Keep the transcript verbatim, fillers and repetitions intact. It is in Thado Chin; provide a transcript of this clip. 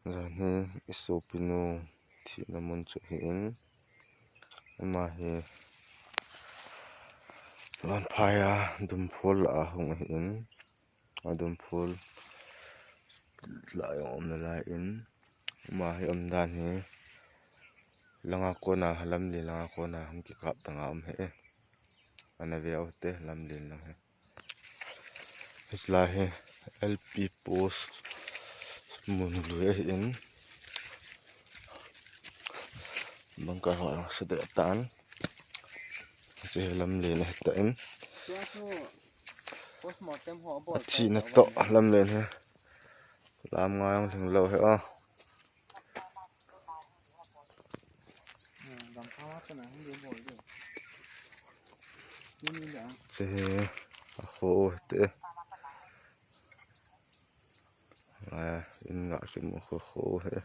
Jan hi i sopinu thina mun chu ahin, ama hi Lonphai a dumphol lah a hung ahin, a dumphol lah a um nalai in, ama hi umdan hi langa kona, Lamlen langa kona hung kikap tanga um ahi. Ana ve u hite, Lamlen lang hi. Hiche lai hi L P post mun lui ahin, bangkai ho jong ase deh tan. Hiche hi Lamlen ahi tan. Athina toh Lamlen hi. Lam ngai jong lhing lou hi a. Hiche hi akho u hite. A, in ngah kimu kho kho u hi.